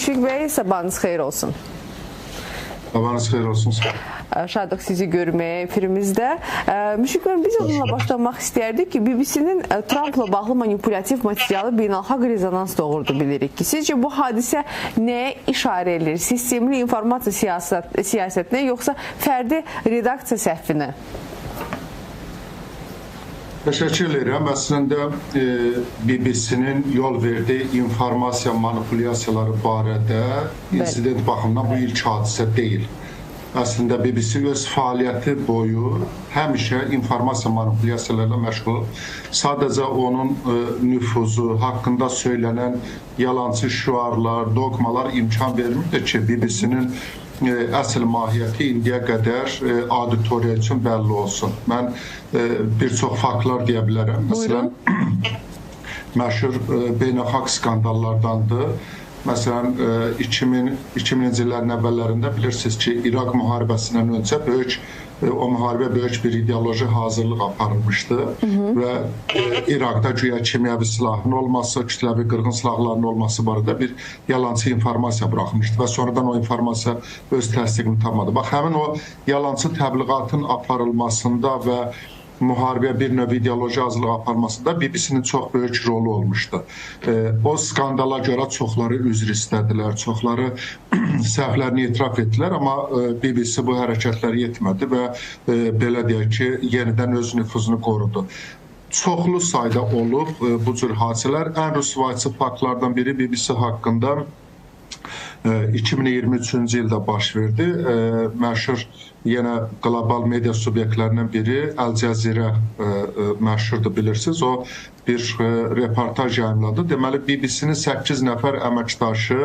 Müşfiq bəy, sabahınız xeyir olsun. Sabahınız xeyir olsun. Şadıq sizi görməyə efirimizdə. Müşfiq bəy, biz onunla başlamaq istərdik ki, BBC-nin Trumpla bağlı manipulyattiv materialı beynəlxalq rezonans doğurdu, bilirik ki. Sizcə bu hadisə nəyə işarə edir? Sistemli informasiya siyasətinə, yoxsa fərdi redaksiya səhvinə? Təşəkkür edirəm. Əslində BBC-nin yol verdiyi informasiya manipulyasiyaları barədə insident baxımından bu ilk hadisə deyil. Əslində BBC öz fəaliyyəti boyu həmişə informasiya manipulyasiyalarla məşğul olub. Sadəcə onun nüfuzu haqqında söylənən yalançı şüarlar, dogmalar imkan vermirdi ki, BBC-nin əsl mahiyyəti indiyə qədər auditoriya üçün bəlli olsun. Mən bir çox faktlar deyə bilərəm. Məsələn, məşhur beynəlxalq skandallardandır. Məsələn, 2000-ci illərin əvvəllərində bilirsiniz ki, İraq müharibəsindən öncə o müharibə böyük bir ideoloji hazırlıq aparılmışdı və İraqda güya kimyəvi silahın olması, kütləvi qırğın silahlarının olması barədə bir yalançı informasiya buraxmışdı və sonradan o informasiya öz təsdiqini tapmadı. Bax, həmin o yalançı təbliğatın aparılmasında və müharibəyə bir növ ideoloji hazırlıq aparmasında BBC-nin çox böyük rolu olmuşdu. O skandala görə çoxları üzr istədilər, çoxları səhvlərini etiraf etdilər, amma BBC bu hərəkətləri etmədi və belə deyək ki, yenidən öz nüfuzunu qorudu. Çoxlu sayda olub bu cür hadisələr. Ən rüsvayçı faktlardan biri BBC haqqında 2023-cü ildə baş verdi. Məşhur yenə qlobal media subyektlərindən biri Əl Cəzirə məşhurdur, bilirsiniz. O bir reportaj yayımladı. Deməli, BBC-nin 8 nəfər əməkdaşı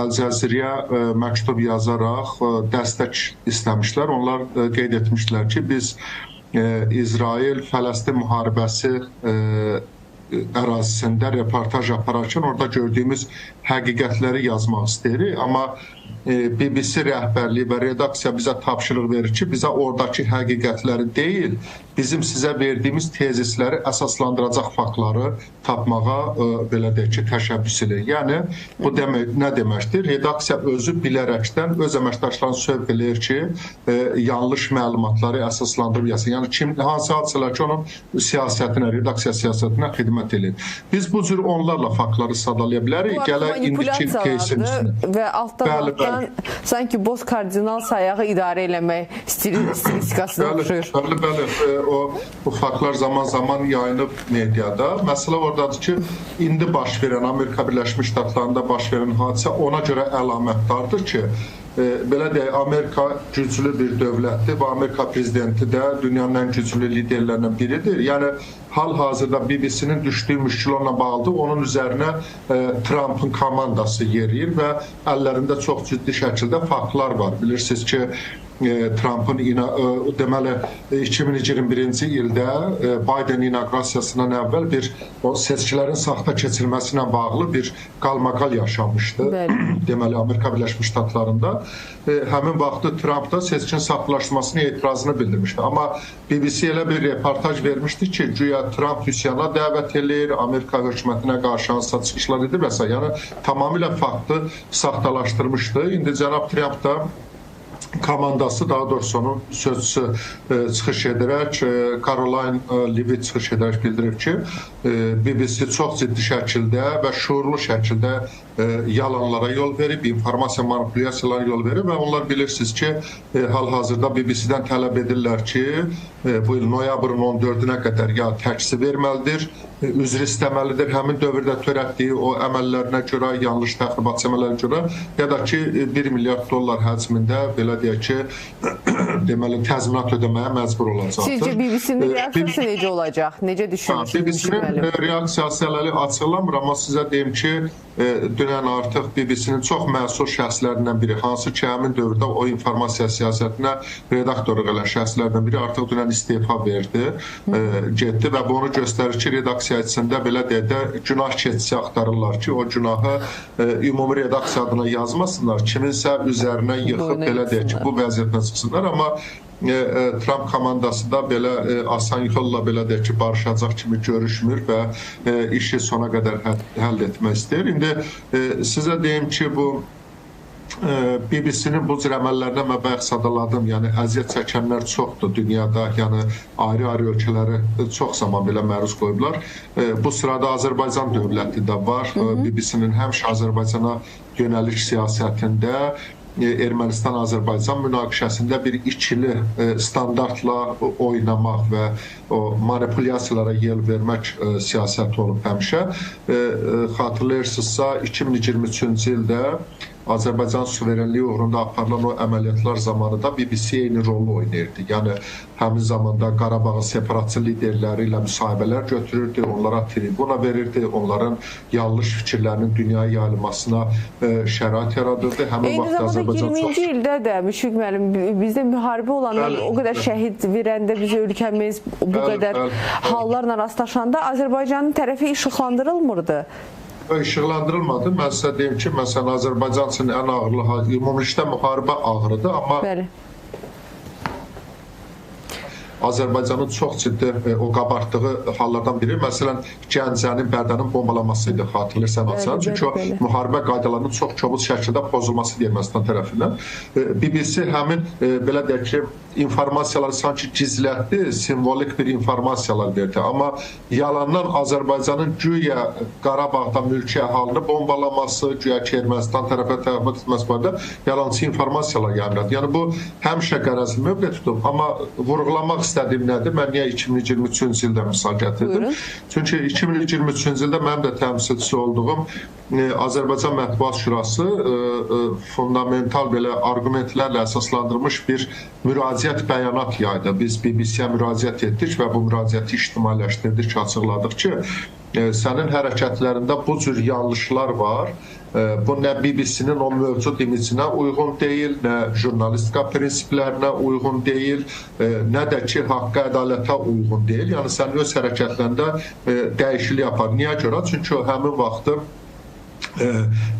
Əl Cəzirəyə məktub yazaraq dəstək istəmişlər. Onlar qeyd etmişlər ki, biz İsrail-Fələstin müharibəsi ərazisində reportaj apararkən orada gördüyümüz həqiqətləri yazmaq istəyirik, amma BBC rəhbərliyi və redaksiya bizə tapşırıq verir ki, bizə oradakı həqiqətləri deyil, bizim sizə verdiyimiz tezisləri əsaslandıracaq faktları tapmağa, belə deyək ki, təşəbbüs edir. Yəni, bu demək, nə deməkdir? Redaksiya özü bilərəkdən öz əməkdaşlarını sövq eləyir ki, yanlış məlumatları əsaslandırıb yazsın. Yəni, kim, hansı hadisələr ki, onun siyasətinə, redaksiya siyasətinə xidmət eləyir. Biz bu cür onlarla faktları sadalaya bilərik. Gələk indiki кейsin üstünə. Və altdan sanki boz kardinal sayağı idarə eləmək stilistikasına oxşuyur. Bəli, bəli. Bu faktlar zaman-zaman yayınıb mediada. Məsələ oradadır ki, indi baş verən, Amerika Birləşmiş Ştatlarında baş verən hadisə ona görə əlamətdardır ki, belə deyək, Amerika güclü bir dövlətdir və Amerika prezidenti də dünyanın ən güclü liderlərindən biridir. Yəni, hal-hazırda BBC-nin düşdüyü müşkül onunla bağlıdır. Onun üzərinə Trumpın komandası yeriyir və əllərində çox ciddi şəkildə faktlar var. Bilirsiniz ki, Trumpın deməli 2021-ci ildə Biden inaqurasiyasından əvvəl bir o seçkilərin saxta keçirilməsi ilə bağlı bir qalmaqal yaşanmışdı. Deməli Amerika Birləşmiş Ştatlarında həmin vaxtı Trump da seçkin saxtalaşmasına etirazını bildirmişdi. Amma BBC elə bir reportaj vermişdi ki, güya Trump üsyana dəvət eləyir, Amerika hökumətinə qarşı hansısa çıxışlar edir və s. Yəni tamamilə faktı saxtalaşdırmışdı. İndi cənab Trump da komandası, daha doğrusu onun sözçüsü çıxış edərək, Caroline Leavitt çıxış edərək bildirib ki, BBC çox ciddi şəkildə və şuurlu şəkildə yalanlara yol verib, informasiya manipulyasiyalarına yol verib və onlar bilirsiniz ki, hal-hazırda BBC-dən tələb edirlər ki, bu il noyabrın 14-ünə qədər ya təksi verməlidir, üzr istəməlidir həmin dövrdə törətdiyi o əməllərinə görə, yanlış təxribatçı əməllərinə görə, ya da ki, 1 milyard dollar həcmində, belə deyək ki, deməli, təzminat ödəməyə məcbur olacaqdır. Sizcə BBC-nin reaksiyası necə olacaq? Necə düşünürsünüz? BBC-nin reaksiyası hələlik açıqlanmır, amma sizə deyim ki, dünən artıq BBC-nin çox məsul şəxslərindən biri, hansı ki, həmin dövrdə o informasiya siyasətinə redaktorluq elən şəxslərdən biri artıq dünən istefa verdi, getdi və bunu göstərir ki, redaksiya içində belə deyək də günah keçisi axtarırlar ki, o günahı ümumi redaksiya adına yazmasınlar, kiminsə üzərinə yıxıb belə deyək ki, bu vəziyyətdən çıxsınlar, amma Tramp komandası da belə asan yolla belə deyək ki, barışacaq kimi görüşmür və işi sona qədər həll etmək istəyir. İndi sizə deyim ki, bu BBC-nin bu cür əməllərinə mən bayaq sadaladım. Yəni əziyyət çəkənlər çoxdur dünyada. Yəni ayrı-ayrı ölkələri çox zaman belə məruz qoyublar. Bu sırada Azərbaycan dövləti də var. BBC-nin həmişə Azərbaycana yönəlik siyasətində Ermənistan-Azərbaycan münaqişəsində bir ikili standartla oynamaq və o manipulyasiyalara yel vermək siyasəti olub həmişə. Xatırlayırsınızsa 2023-cü ildə Azərbaycan suverenliyi uğrunda aparılan o əməliyyatlar zamanı da BBC eyni rolu oynayırdı. Yəni həmin zamanda Qarabağın separatçı liderləri ilə müsahibələr götürürdü, onlara tribuna verirdi, onların yanlış fikirlərinin dünyaya yayılmasına şərait yaradırdı. Həmin eyni vaxtda zamanda Azərbaycan 20-ci çox... ildə də Müşfiq müəllim, bizdə müharibə olanda, bəli, o qədər şəhid verəndə bizi ölkəmiz bu bəli, qədər bəli, hallarla rastlaşanda Azərbaycanın tərəfi işıqlandırılmırdı. İşıqlandırılmadı. Mən sizə deyim ki, məsələn, Azərbaycan üçün ən ağırlı, ümumilikdə müharibə ağrıdır, amma bəli, Azərbaycanın çox ciddi o qabartdığı hallardan biri, məsələn, Gəncənin, Bərdənin bombalanması idi, xatırlayırsan, Hasan. Çünki o müharibə qaydalarının çox kobud şəkildə pozulması Ermənistan tərəfindən. BBC həmin, belə deyək ki, informasiyaları sanki gizlətdi, simvolik bir informasiyalar verdi. Amma yalandan Azərbaycanın güya Qarabağda mülki əhalini bombalaması, güya ki, Ermənistan tərəfə təxmin etməsi barədə yalançı informasiyalar yayımladı. Yəni bu həmişə qərəzli mövqe tutub, amma vurğulamaq istədiyim nədir? Mən niyə 2023-cü ildə misal gətirdim? Buyurun. Çünki 2023-cü ildə mənim də təmsilçisi olduğum Azərbaycan Mətbuat Şurası fundamental belə arqumentlərlə əsaslandırılmış bir müraciət bəyanat yaydı. Biz BBC-yə müraciət etdik və bu müraciəti ictimailəşdirdik, açıqladıq ki, sənin hərəkətlərində bu cür yanlışlar var. Bu nə BBC-nin o mövcud imicinə uyğun deyil, nə jurnalistika prinsiplərinə uyğun deyil, nə də ki, haqqa, ədalətə uyğun deyil. Yəni, sən öz hərəkətlərində dəyişiklik yapar. Niyə görə? Çünki o həmin vaxtı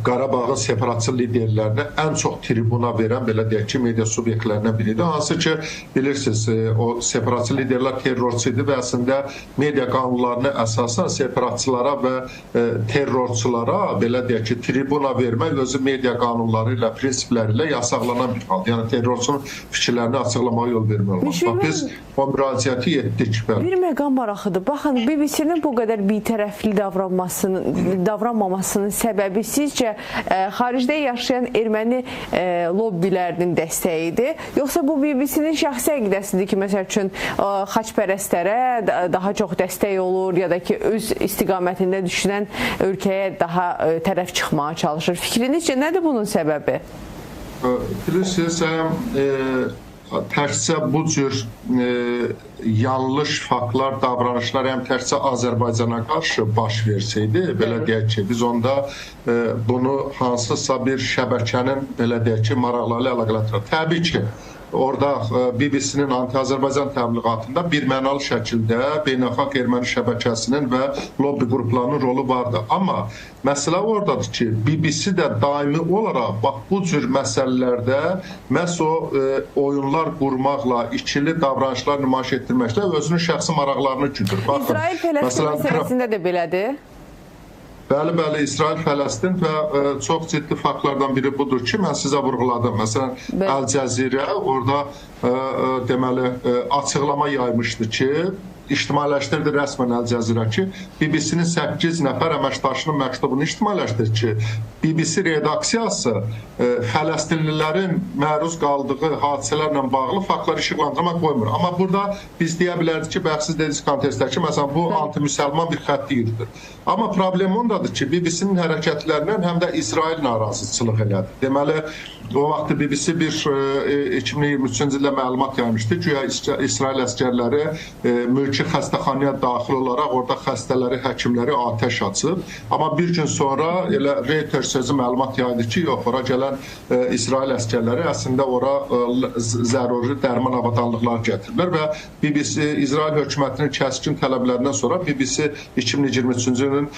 Qarabağın separatçı liderlərinə ən çox tribuna verən, belə deyək ki, media subyektlərindən biridir. Hansı ki, bilirsiniz, o separatçı liderlər terrorçu idi və əslində media qanunlarına əsasən separatçılara və terrorçulara, belə deyək ki, tribuna vermək özü media qanunları ilə, prinsipləri ilə yasaqlanan bir haldır. Yəni, terrorçunun fikirlərini açıqlamağa yol vermək olmaz. Bax, biz o müraciəti etdik. Bəli. Bir məqam maraqlıdır. Baxın, BBC-nin bu qədər bitərəfli davranmamasının səbəbi sizcə xaricdə yaşayan erməni lobbilərinin dəstəyidir? Yoxsa bu BBC-nin şəxsi əqidəsidir ki, məsəl üçün xaçpərəstlərə daha çox dəstək olur ya da ki, öz istiqamətində düşünən ölkəyə daha tərəf çıxmağa çalışır? Fikrinizcə nədir bunun səbəbi? Bilirsiniz, təkcə bu cür yanlış faktlar, davranışlar həm təkcə Azərbaycana qarşı baş verseydi, belə deyək ki, biz onda bunu hansısa bir şəbəkənin, belə deyək ki, maraqları ilə əlaqələndirək. Təbii ki, orada BBC-nin anti-Azərbaycan təbliğatında bir mənalı şəkildə beynəlxalq erməni şəbəkəsinin və lobbi qruplarının rolu vardı. Amma məsələ oradadır ki, BBC də daimi olaraq bax bu cür məsələlərdə məhz o oyunlar qurmaqla, ikili davranışlar nümayiş etdirməklə özünün şəxsi maraqlarını güdür. Baxın, İsrail-Fələstin məsələsində də belədir. Bəli, bəli, İsrail-Fələstin və çox ciddi faktlardan biri budur ki, mən sizə vurğuladım. Məsələn, Əl Cəzirə orada deməli açıqlama yaymışdı ki, ictimailəşdirdi rəsmən Əl Cəzirə ki, BBC-nin 8 nəfər əməkdaşının məktubunu ictimailəşdirdi ki, BBC redaksiyası Fələstinlilərin məruz qaldığı hadisələrlə bağlı faktları işıqlandırmaq qoymur. Amma burada biz deyə bilərdik ki, bayaq siz dediniz kontekstdə ki, məsələn, bu anti-müsəlman bir xətti yürüdür. Amma problem ondadır ki, BBC-nin hərəkətlərindən həm də İsrail narazıçılıq elədi. Deməli, o vaxt BBC bir 2023-cü ildə məlumat yaymışdı ki, İsrail əsgərləri mülki ki, xəstəxanaya daxil olaraq orada xəstələri, həkimləri atəş açıb. Amma bir gün sonra elə Reuters sözü məlumat yaydı ki, yox, ora gələn İsrail əsgərləri əslində ora zəruri dərman avadanlıqlar gətiriblər və BBC İsrail hökumətinin kəskin tələblərindən sonra BBC 2023-cü ilin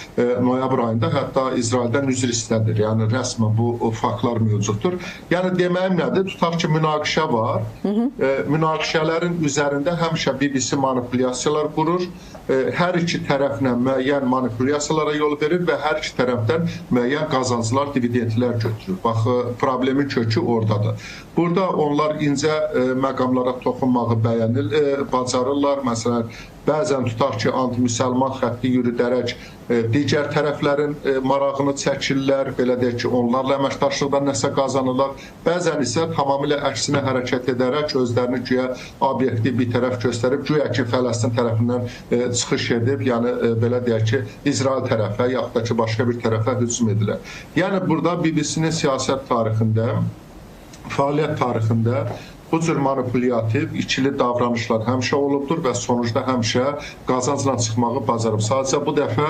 noyabr ayında hətta İsraildən üzr istədir. Yəni rəsmən bu faktlar mövcuddur. Yəni deməyim nədir? Tutaq ki, münaqişə var. Münaqişələrin üzərində həmişə BBC manipulyasiyalar qurur. Hər iki tərəflə müəyyən manipulyasiyalara yol verir və hər iki tərəfdən müəyyən qazanclar, dividendlər götürür. Bax, problemin kökü oradadır. Burada onlar incə məqamlara toxunmağı bəyənir, bacarırlar. Məsələn, bəzən tutaq ki, anti-müsəlman xətti yürüdərək digər tərəflərin marağını çəkirlər, belə deyək ki, onlarla əməkdaşlıqdan nəsə qazanırlar. Bəzən isə tamamilə əksinə hərəkət edərək özlərini güya obyektiv bir tərəf göstərib, güya ki, Fələstin tərəfindən çıxış edib, yəni belə deyək ki, İsrail tərəfə, yaxud da ki, başqa bir tərəfə hücum edirlər. Yəni burada BBC-nin siyasət tarixində, fəaliyyət tarixində bu cür manipulyativ, ikili davranışlar həmişə olubdur və sonuçda həmişə qazancla çıxmağı bacarıb. Sadəcə bu dəfə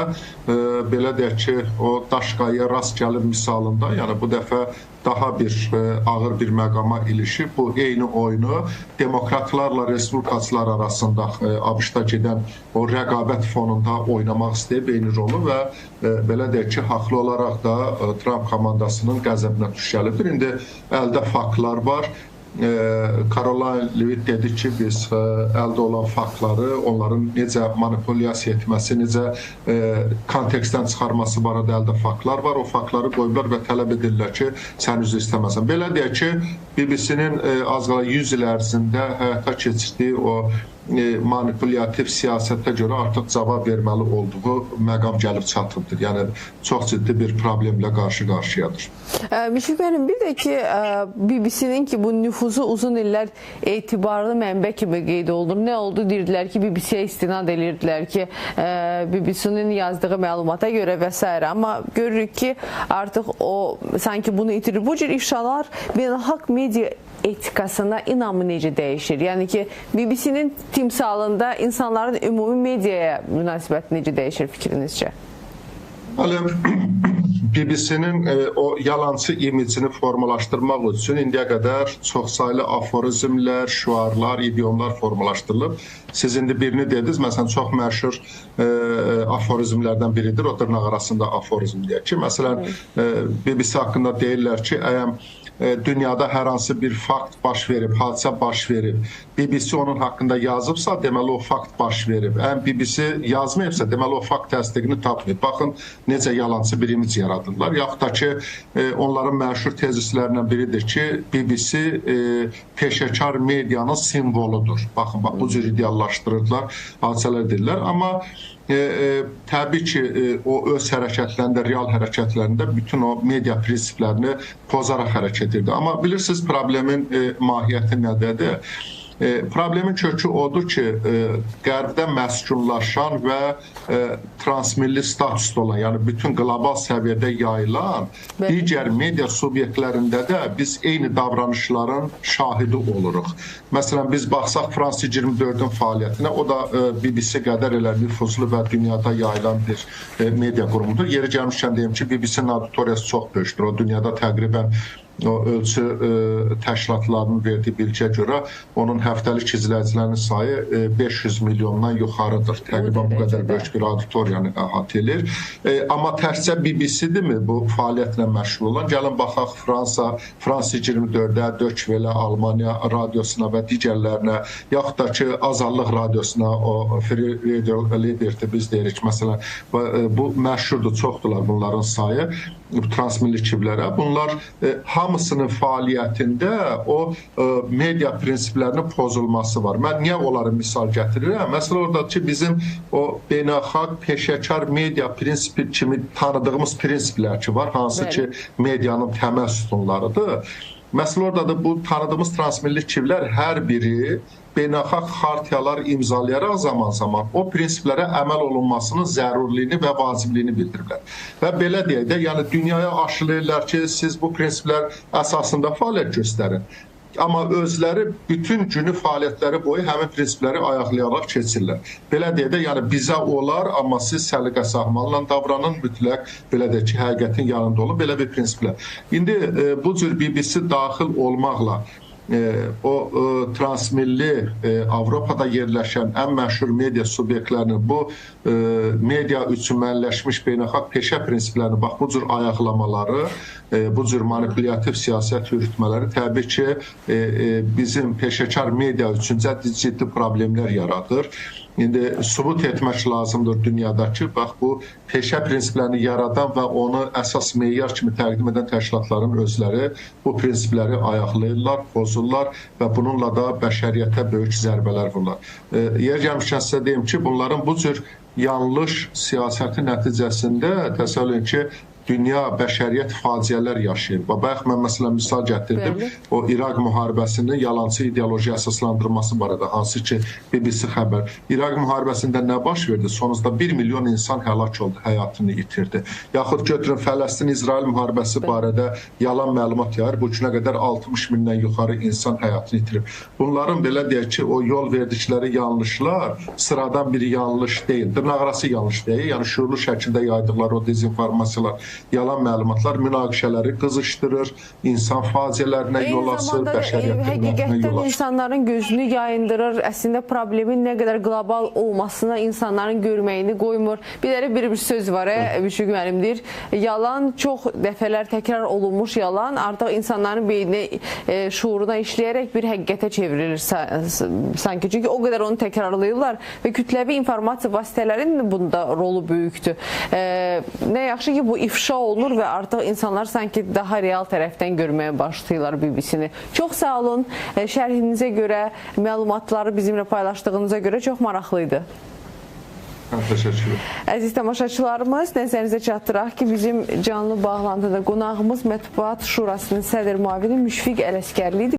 belə deyək ki, o daşqaya rast gəlib misalında, yəni bu dəfə daha bir ağır bir məqama ilişib. Bu eyni oyunu demokratlarla respublikaçılar arasında ABŞ-da gedən o rəqabət fonunda oynamaq istəyib eyni rolu və belə deyək ki, haqlı olaraq da Tramp komandasının qəzəbinə tuş gəlibdir. İndi əldə faktlar var. Caroline Leavitt dedi ki, biz əldə olan faktları, onların necə manipulyasiya etməsi, necə kontekstdən çıxarması barədə əldə faktlar var. O faktları qoyublar və tələb edirlər ki, sən üzr istəməsən. Belə deyək ki, BBC-nin az qala 100 il ərzində həyata keçirdiyi o manipulyativ siyasətə görə artıq cavab verməli olduğu məqam gəlib çatıbdır. Yəni, çox ciddi bir problemlə qarşı-qarşıyadır. Müşfiq müəllim, bir də ki, BBC-nin ki, bu nüfuzu uzun illər etibarlı mənbə kimi qeyd olunur. Nə oldu? Deyirdilər ki, BBC-yə istinad edirdilər ki, BBC-nin yazdığı məlumata görə və s. Amma görürük ki, artıq o sanki bunu itirir. Bu cür ifşalar beynəlxalq media etikasına inamı necə dəyişir? Yəni ki, BBC-nin timsalında insanların ümumi mediaya münasibəti necə dəyişir fikrinizcə? BBC-nin o yalancı imicini formalaşdırmaq üçün indiyə qədər çoxsaylı aforizmlər, şüarlar, idiomlar formalaşdırılıb. Siz indi birini dediniz, məsələn, çox məşhur aforizmlərdən biridir, o dırnaq arasında aforizm deyək ki, məsələn, BBC haqqında deyirlər ki, əgər dünyada hər hansı bir fakt baş verib, hadisə baş verib, BBC onun haqqında yazıbsa, deməli o fakt baş verib. Əgər BBC yazmayıbsa, deməli o fakt təsdiqini tapmayıb. Baxın, necə yalancı bir imic yaradırlar. Yaxud da ki, onların məşhur tezislərindən biridir ki, BBC peşəkar medianın simvoludur. Baxın, bax, bu cür ideallaşdırırlar, hadisələr deyirlər. Amma təbii ki, o öz hərəkətlərində, real hərəkətlərində bütün o media prinsiplərini pozaraq hərəkət edirdi. Amma bilirsiniz, problemin mahiyyəti nədədir? Problemin kökü odur ki, qərbdə məskunlaşan və transmilli statusda olan, yəni bütün qlobal səviyyədə yayılan digər media subyektlərində də biz eyni davranışların şahidi oluruq. Məsələn, biz baxsaq Fransa 24-ün fəaliyyətinə, o da BBC qədər elə nüfuzlu və dünyada yayılan bir media qurumudur. Yeri gəlmişkən deyim ki, BBC-nin auditoriyası çox böyükdür. O dünyada təqribən o ölçü təşkilatlarının verdiyi bilgiyə görə onun həftəlik izləyicilərinin sayı 500 milyondan yuxarıdır. Təqribən bu qədər böyük bir auditoriyanı əhatə edir. Amma təkcə BBC-dirmi bu fəaliyyətlə məşğul olan? Gəlin baxaq Fransa, Fransa 24-ə, Deutsche Welle, Almaniya radiosuna və digərlərinə, yaxud da ki, Azadlıq radiosuna, o Free Radio Liberty biz deyirik məsələn, bu məşhurdur, çoxdurlar bunların sayı, bu transmilli kiblərə. Bunlar hamısının fəaliyyətində o media prinsiplərinin pozulması var. Mən niyə onları misal gətirirəm? Məsələ orada ki, bizim o beynəlxalq peşəkar media prinsipi kimi tanıdığımız prinsiplər ki var, hansı ki medianın təməl sütunlarıdır. Məsələ orada da bu tanıdığımız transmilli kiblər hər biri beynəlxalq xartiyalar imzalayaraq zaman-zaman o prinsiplərə əməl olunmasının zəruriliyini və vacibliyini bildiriblər. Və belə deyək də, yəni dünyaya aşılayırlar ki, siz bu prinsiplər əsasında fəaliyyət göstərin. Amma özləri bütün günü fəaliyyətləri boyu həmin prinsipləri ayaqlayaraq keçirlər. Belə deyək də, yəni bizə olar, amma siz səliqə sahmanla davranın, mütləq belə deyək ki, həqiqətin yanında olun, belə bir prinsiplər. İndi bu cür BBC daxil olmaqla o transmilli Avropada yerləşən ən məşhur media subyektlərinin bu media üçün müəyyənləşmiş beynəlxalq peşə prinsiplərini bax bu cür ayaqlamaları, bu cür manipulyativ siyasət yürütmələri təbii ki, bizim peşəkar media üçün ciddi problemlər yaradır. İndi sübut etmək lazımdır dünyadakı, bax bu peşə prinsiplərini yaradan və onu əsas meyar kimi təqdim edən təşkilatların özləri bu prinsipləri ayaqlayırlar, pozurlar və bununla da bəşəriyyətə böyük zərbələr vururlar. Yer gəlmişkən sizə deyim ki, bunların bu cür yanlış siyasəti nəticəsində təsəvvür edin ki, dünya, bəşəriyyət faciələr yaşayır. Bayaq mən məsələn misal gətirdim. Bəli. O İraq müharibəsinin yalançı ideoloji əsaslandırması barədə, hansı ki BBC xəbər. İraq müharibəsində nə baş verdi? Sonuçda 1 milyon insan həlak oldu, həyatını itirdi. Yaxud götürün Fələstin-İsrail müharibəsi barədə yalan məlumat yayır. Bu günə qədər 60 mindən yuxarı insan həyatını itirib. Bunların belə deyək ki, o yol verdikləri yanlışlar sıradan bir yanlış deyil. Dırnaqarası yanlış deyil. Yəni şüurlu şəkildə yaydıqları o dezinformasiyalar, yalan məlumatlar münaqişələri qızışdırır, insan faciələrinə yol açır, bəşəriyyət həqiqətən yol açır. İnsanların gözünü yayındırır, əslində problemin nə qədər qlobal olmasına insanların görməyini qoymur. Bir də bir söz var, Müşfiq müəllim deyir, yalan çox dəfələr təkrar olunmuş yalan artıq insanların beyninə, şuuruna işləyərək bir həqiqətə çevrilir sanki. Çünki o qədər onu təkrarlayırlar və kütləvi informasiya vasitələrinin bunda rolu böyükdür. Nə yaxşı ki, bu ifşa olunur və artıq insanlar sanki daha real tərəfdən görməyə başlayırlar BBC-ni. Çox sağ olun. Şərhinizə görə, məlumatları bizimlə paylaşdığınıza görə çox maraqlı idi. Təşəkkür. Əziz tamaşaçılarımız, nəzərinizə çatdıraq ki, bizim canlı bağlantıda qonağımız Mətbuat Şurasının sədr müavini Müşfiq Ələsgərli idi.